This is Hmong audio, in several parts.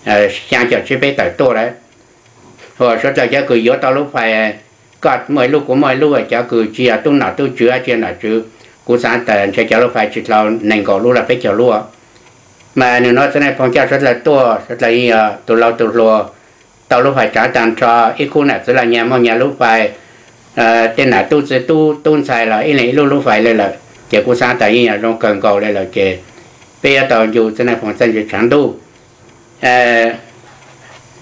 xyaa caum tsib peb tawm tuaj lawm. Ua suav dlawg cov kws yuav tau lub fais, koj muaj ib lub kuv muaj ib lub, cov kws tsis yog tub nom tub tswv tsis yog nom tswv, kuv xaav tas ntshe cov lub fais tsis dhau nees nkaum lub los peb caug lub. Mas nws nuav txiv Nais Phoo coj suav dlawg tuaj, suav dlawg yeej yog tus laug tus hluas tau lub fais tsaav taag nrho, ib khub nam txwv los nyag muaj nyag lub fais, tej nam tub txwv tub tub ntxhais los ib leeg ib lub lub fais le lawm, ces kuv xaav tas yeej yog zoo kawg nkaus le lawm ces peb yuav tau ncu txiv Nais Phoo txawj ntse tsaav ntuj.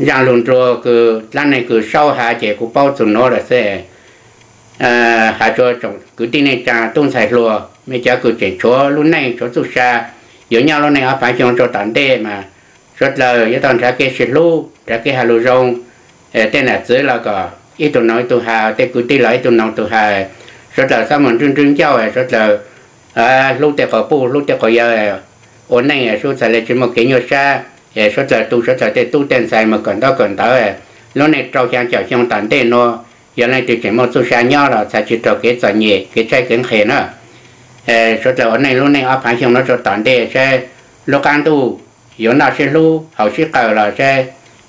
Zaaj lug nruag kws dlaab neeg kws saub has ces kuv paub txug nuav lawm xwb. Has rua tsoom kwv tij neej tsaa tub ntxhais hluas, mej cov kws tseem tshuav lub neej tshuav txuj sa, yuav nyob lub neej ob phaav xyoo rua tom ntej mas suav dlawg yuav tau nrhav kev sib hlub, nrhav kev has lug zoo. Tej nam txwv los kom ib tug noog ib tug has, tej kwv tij los ib tug noog tug has, suav dlawg xaav moog nrwb nrwb ncauj, suav dlawg hlub tej quas puj hlub tej quas yawg, ua neej sub txhais le tsis muaj kev nyuaj sab, suav dlawg tu suav dlawg tej tub tej ntxhais moog kawm ntaub kawm ntawv. Lub neej rau xyaa caum xyoo tom ntej nuav, yog leej twg tseem muaj txuj sa nyob los txhad tsis raug kev txom nyem kev tshaib kev nqhis na. Suav dlawg ua neej lub neej ob phaav xyoo nuav rua tom ntej saib lub qaab ntuj yuav noj sib hlub haus sib qawm los saib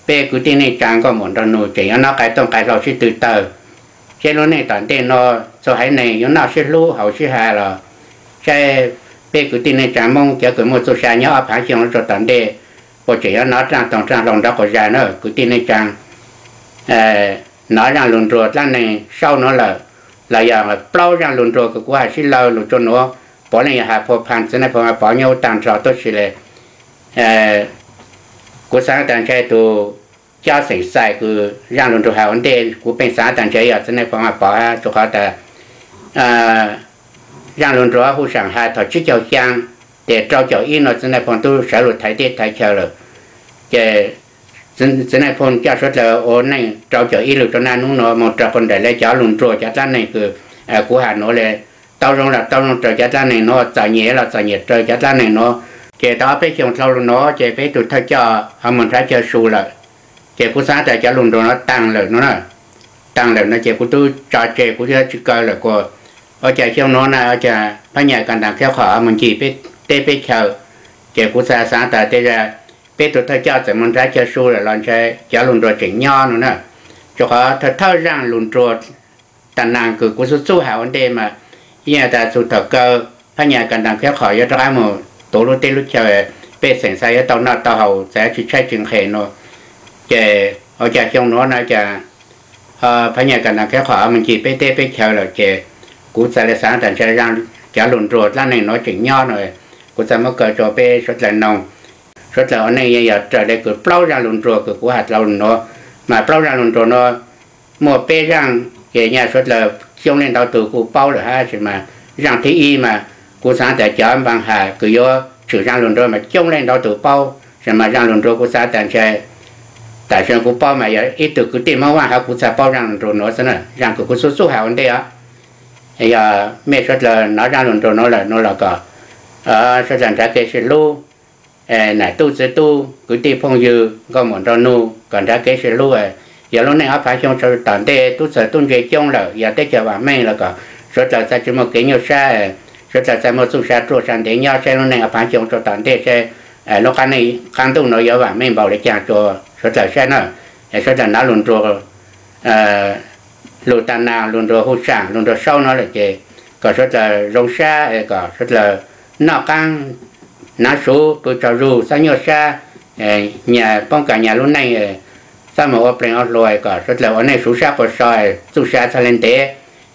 peb kwv tij neej tsaa nkauj muam nraug nug tseem yuav noj qai tooj qai hlau sib tw tawg. Saib lub neej tom ntej nuav txhua haiv neeg yuav noj sib hlub haus sib has los saib peb kwv tij neej tsaa Moob cov kws muaj txuj sa nyob ob phaav xyoo rua tom ntej puas tseem yuav nov raaj toog raaj hlau nrov quas zag na kwv tij neej tsaa. Nov zaaj lug nruag dlaab neeg saub nuav lawm, los yog plaub zaaj lug nruag kws kuv has sib law lug rua nuav, puav leej yog has phua pha txiv Nais Phoo Vaj Pov nyob ub taag nrho tuab si le. Kuv xaav tas ntshe tug cob xeem xais kws zaaj lug nruag has ua ntej, kuv peem xaav tas ntshe yog txiv Nais Phoo Vaj Pov hab, rua qhov tas zaaj lug nruag huj saam has thaum tsib caug xyaa, tes rau caum ib nuav txiv Nais Phoo tub sawv lug thaiv teb thaiv chaw lawm. Ces txiv Nais Phoo coj suav dlawg ua neej rau caum ib lug rua naj nub nuav moog raws quas nraim le cov lug nruag cov dlaab neeg kws kuv has nuav le. Tau zoo los tau zoo raws cov dlaab neeg nuav, txom nyem los txom nyem raws cov dlaab neeg nuav. Ces tau ob peb xyoos dlhau lug nuav ces peb tug thawj coj ho moog nrhav chaw su lawm. Ces kuv xaav tas cov lug nruag nuav taag lawm no na, taag lawm no ces kuv tub tso tseg kuv yuav tsis kaw lawm kuas ua cas xyoo nuav na ua cas phab nyas kas ntaas khib qhom moog ncig peb teb peb chaw. Ces kuv xaav tas tej zag peb tug thawj coj txawm moog nrhav chaw su lawm los ntshe cov lug nruag tseem nyob no na. Rua qhov thawj thawj zaaj lug nruag tag nag kws kuv xub xub has ua ntej mas yeej tas txug thaum kaw phab nyas kas ntaas khib qhom yuav rov qaab moog tuav lub teb lub chaw, pej xeem xav yuav tau noj tau haus txawm tsis tshaib tsis nqhis no. Ces ua cas xyoo nuav na cas phab nyas kas ntaas khib qhom moog ncig peb teb peb chaw lawm ces kuv txawm le xaav tas ntshe cov lug nruag dlaab neeg nuav tseem nyob no. Kuv txawm muab kaw rua peb suav dlawg noog. Suav dlawg ua neej yeej yog raws le kws plaub zaaj lug nruag kws kuv has dlhau lug nuav, mas plaub zaaj lug nruag nuav muaj peb zaaj ces nyaj suav dlawg coob leej ntau tug kuj paub lawm hab, tab sis mas zaaj thib ib mas kuv xaav tas cov npaag has kws yuav tshwm zaaj lug nruag mas coob leej ntau tug paub, tab sis mas zaaj lug nruag kuv xaav tas ntshe tam sim no kuv paub mas yog ib tug kwv tij Moob Vaaj hab kuv txhaj paub zaaj lug nruag nuav xwb na, zaaj kws kuv xub xub has ua ntej os. Yog mej suav dlawg nov zaaj lug nruag nuav lawm no los kom suav dlawg nrhav kev sib hlub, nam tub txiv tub kwv tij phooj ywg nkauj muam nraug nug kom nrhav kev sib hlub. Yog lub neej ob phaav xyoo rua tom ntej tub txawg tub ntse coob lawm yog teb chaws vaam meej los kom suav dlawg txhaj tsis muaj kev nyuaj sab, suav dlawg txhaj muaj txuj sa ruaj sa ntev nyob saib lub neej ob phaav xyoo rua tom ntej saib lub qaab neej qaab ntuj nuav yuav vaam meej npaum le caag rua suav dlawg saib na. Suav dlawg nov lug nruag lug tag nag lug nruag huj saam lug nruag saub nuav lawm ces kom suav dlawg zoo sab, kom suav dlawg noj qaab hnav suv pw tsaug zug, txhob nyuaj sab, nyag poob kas nyag lub neej, txhob moog ua plees ua hluas, kom suav dlawg ua neej suv sab quas so, txuj sa txhaj le ntev,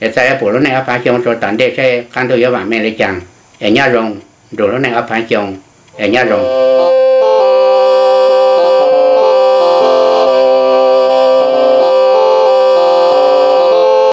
es txhaj yuav pum lub neej ob phaav xyoo rua tom ntej saib qaab ntuj yuav vaam meej le caag. Es nyob zoo nrug lub neej ob phaav xyoo, es nyob zoo.